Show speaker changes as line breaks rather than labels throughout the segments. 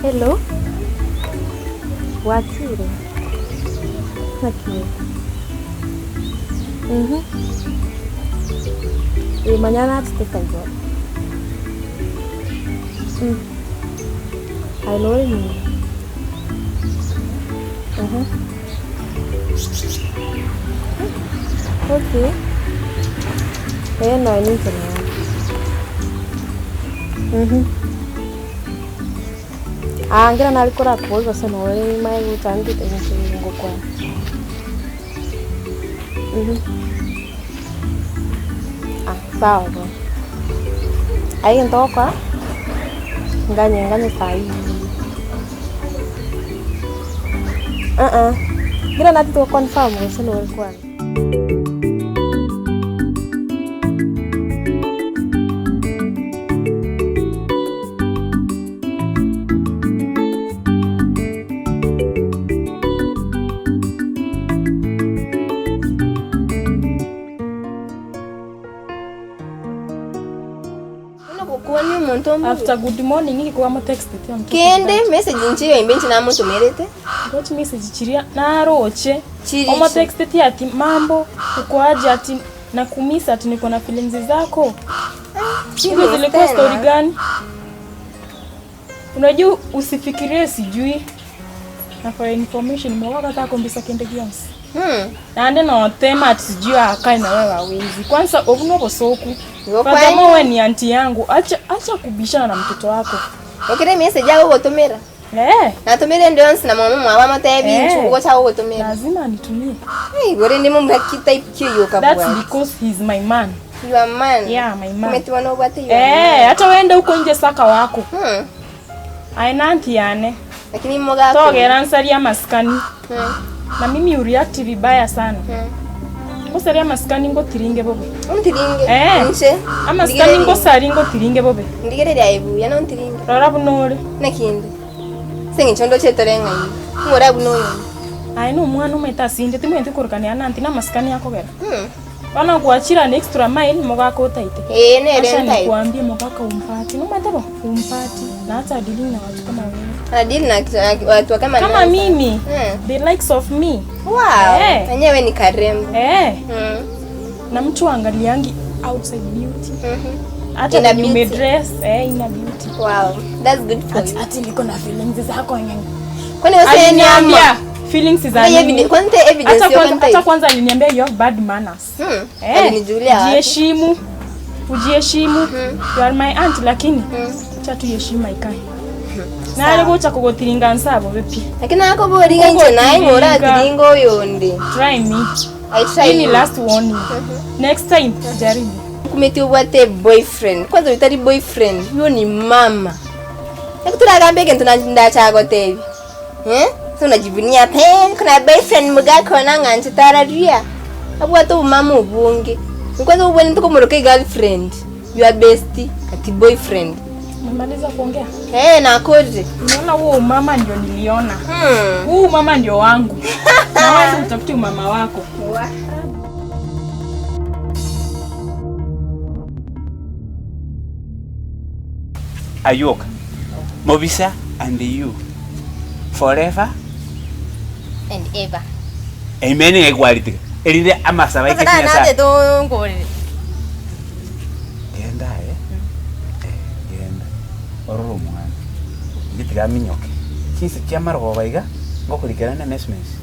Hello, bwakire? Naki ore? Mhm. Eh, manya nachete igoro. Mm. Aye nore nyuma. Mhm. Okay. Eh, noe ninche naro. Mhm. Aa nkera nare korakoboria gose nore nimaye gocha ndete inche ngokwana. Mhm. Ah, sawa bono. Aye egento ogokora, nganye nganye saii. Uh-uh, nkera natete go confirm gose nore kwana.
Bono gokwania omonto ombuya.
After good morning nigo kwamotextete on top of
Kende
that.
message inche imbe inche namotomerete.
Igo chimessage chiria naroche
Chiri chi.
omotexteti ati mambo uko aje ati nakumiss ati niko na feelings zako. Hizo zilikuwa story gani? Unajua usifikirie sijui. Na for information mwaka kata kombisa kende gionsi.
Hmm.
Naende notema ati sijui akae na wewe hawezi. Kwanza obu nobosoku.
Igo
Kwanza
kwani-
wewe ni anti yangu. Acha acha kubishana na mtoto wako.
Okere message agogotomera.
Eh,
Natomera ende yonsi na mama mwabo amotebi
Eh.
inchu ogocha agogotomera.
lazima anitumie.
Hey, gore ndi mumura ki type ki oyo
That's
okabwate.
because he's my man.
Your man.
Yeah, my man.
Kumeti bono obwate your
Eh,
man.
hata wende huko nje saka wako.
Hmm.
Aye nanti yane.
Lakini mogako.
Togera nsaria maskani.
Hmm.
Na mimi ureact vibaya sana.
Hmm.
Ngosaria maskani ngotiringe bobe.
Ontiringe.
Eh.
Inche.
Amaskani ngosari ngotiringe bobe.
Ndigereria aye buya nontiringe.
Rora buna ore.
Naki inde? Ase eng'encho ndoche tore ng'ai. Ng'ora buna oyo.
Aye nomwana omanyete ase inde timwenyeti korokania nanti namasikani akogera.
Hmm.
Bono gwachire an extra mile mogaka otaete.
Ee nere
Acha
ntaete.
nikuambie mogaka umpati. Nomanyete bo? Umpati. Na hata dealing na watu kama wewe.
Ana deal na na watu kama
Kama
nani?
mimi.
Hmm.
The likes of me.
Wow.
Eh.
Enyewe ni karembo.
Eh.
Mm.
Na mtu angaliangi outside beauty.
Mhm.
Hata
Inner
venye
beauty.
umedress, eh, inner beauty.
Wow. That's good for
Ati,
you.
ati niko na feelings zako ngenge.
Kwani wewe ni ama?
Aliniambia feelings za
Kwani
nini?
evide- kwani te evidence
Hata
yo
kwanza,
kanta
hata kwanza aliniambia you have bad manners.
Hmm.
Eh,
Alinijulia wapi?
Jiheshimu. Ujiheshimu. You are my aunt lakini acha tu heshima ikae. Nare gocha kugotiringa nsabo bepi.
Lakini akoboriga inche naye ng'ora
Kugotiringa.
atiringa oyonde.
Try me.
I try.
Hii ni last warning. Next time jaribu.
Kumeti obwate boyfriend. Kwanza oyo tari boyfriend, oyo ni mama. Naki toragambe egento na ndacha gotebia. Eh? So unajivunia pe, kuna boyfriend mugaka ona ng'a inche tararia. Abwate obomama obonge. Kwanza obwenerete komoroka girlfriend, your bestie, ati boyfriend.
Umemaliza kuongea?
Eh, nakorire.
Unaona huo umama ndio niliona.
Hmm.
Huu umama ndio wangu. Na wewe utafute umama wako.
Ayuoka, Mobisa and you forever
And ever.
Amen ng'ai kwaritiga erinde amasabo aike
Sasa
Nyasaye.
natete ongorere.
Genda aye, eh, genda orore omwana, inche tiga aminyoke, chinsa chia amarogoba iga, ngokorikera nde emesmesi,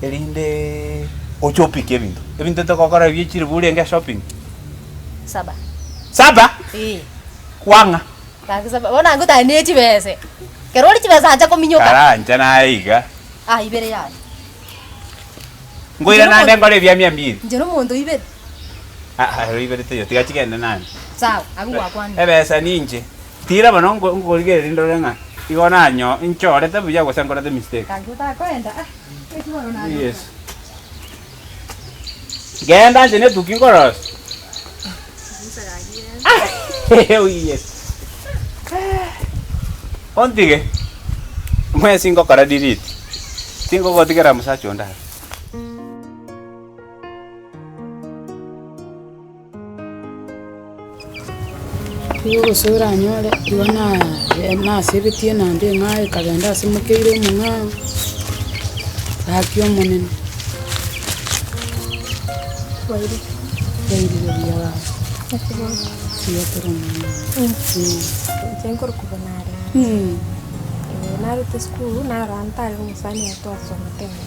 erindeeee oche opike ebinto, ebinto togokora bie chiribu orenge shopping.
Saba.
Saba?
Eh.
Kwang'a.
Gaki saba, bono ango tari ne chibese, ekero ore chibesa ancha kominyoka.
Karancha naye iga.
Ah ibere yaya.
Nkoira naende nkore ebia mia mbili.
Inche nomonto ibere.
Ah, ero ibere teiyo, tiga chigende naende.
Sawa, abwo gwakwanire.
Ebesa ninche. Tira bono nko- nkorigereria ndore ng'a igo nanyo nchorete buya gose nkorete mistake.
Gaki otakoenda ah, eki bono naye.
Yes. Genda inche netuki nkorosia. Ah, yes. Ontige, mwensi ngokora delete. Tingogotigera mosacha onde aro.
Nigo gose oranyore igo nasebetie naende eng'ao ekagenda ase mokeire omong'ao, gaki omonene. Bwairire buya baba, mbuya tore omwana one.
Inche nkorokwa Bonareri. Narete esukuru narora ntare omosani oye twasomete amo.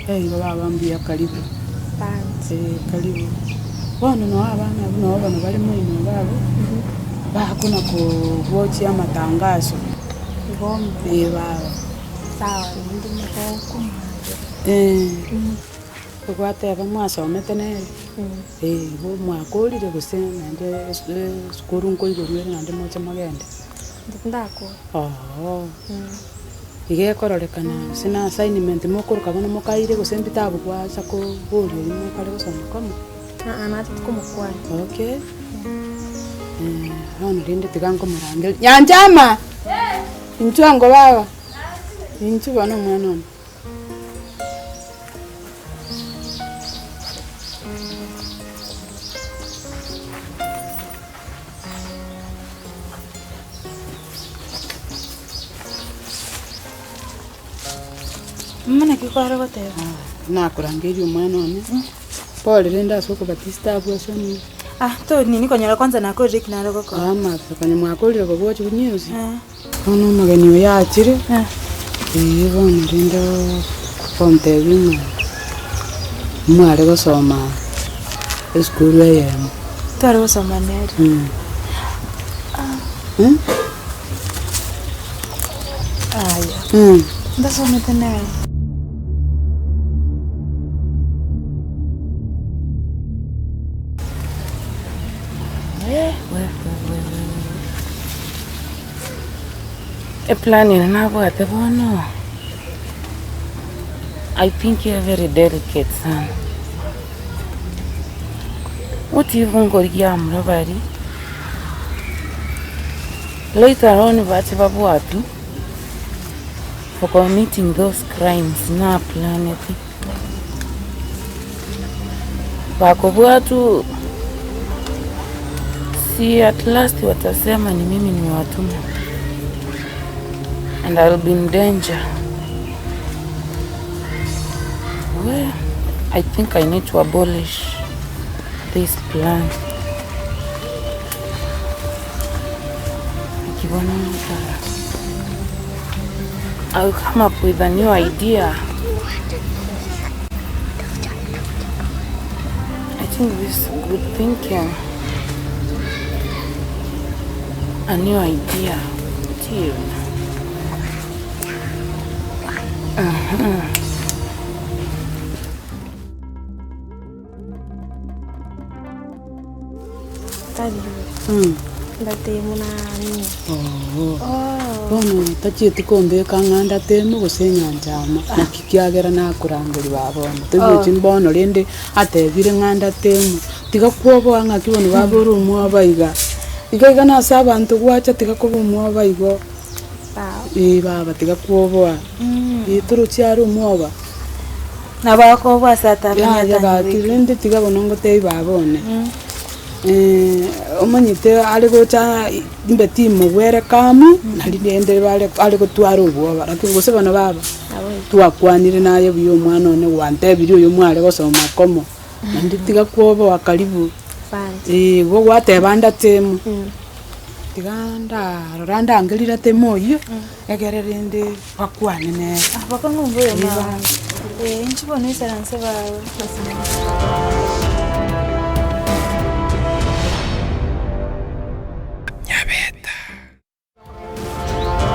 Igo baba mbuya karibu.
Asante.
Eh, karibu. Bono noo abana abwo noo bono bare moino iga abwo, bakona kogochia amatangaso.
Igo
Eh baba.
Sawa, naende nigo okomoanchera.
Eh, ogwateba mwasomete nere, eh igo mwakorire gose naende esukuru nkoigorwa ere naende moche mogende?
Inche tindakora.
Oo. Iga ekororekana gose na assignment mokoroka bono mokaire gose mbitabu gwacha koboria oyio mokare gosoma komo?
Aa nacheti komokwania.
Okay, bono rende tiga nkomorangeria, Nyanchama! Inchuo ango baba, inchuo bono omwana one.
Mama naki kware goteba?
Nakorangeirie omwana one, pole rende ase okobatista abwo ase omonto.
Ah, to nini konyora kwanza nakorire eki nare gokora.
Amato konya mwakorire kobochigwa news.
Eh.
Bono omogeni oyo achire,
Eh.
ee bono rende gontebia ng'a mware gosoma esukuru eyemo.
Tware gosoma nere. Aya. Ndasomete nere.
Eplan ere nabwate bono, I think you're very delicate sana. What if nkorigia abamura baria, later on bache babwatwe for committing those crimes naplanete. Bakobwatwa si at last watasema ni mimi nimewatuma and I'll be in danger. Well, I think I need to abolish this plan. Nikiona I'll come up with a new idea. I think this is good thinking. A new idea. Dear.
Tari ndatemu nani.
Oo. Bono tachieti kombeka ng'a ndateme gose enyancha amo, naki kiagera nakorangeria baba one. Toigweti mbono rende atebire ng'a ndateme, tiga kwoboa ng'aki bono baba ore omwoba iga. Iga iga nase abanto gwacha tiga koba omwoba igo.
Sawa.
Ee baba tiga kwoboa, ee torochi are omwoba.
Nabo akoboa ase atamanyete
Yaya gaki
anywe.
rende tiga bono ngotebi baba one. Omanyete are gocha imbe timogwere kamu, nari rende bare are gotwara obwoba, lakini gose bono baba, twakwanire naye buya omwana one gwantebirie oyo mware gosoma komo, naende tiga kwoboa karibu, eh, igo gwateba ndatemo, tiga ndarora ndangerire ratemo oyio, egere rende bakwane nere.
Bakong'u mbuya mama. Eh, inche bono isaranse baba.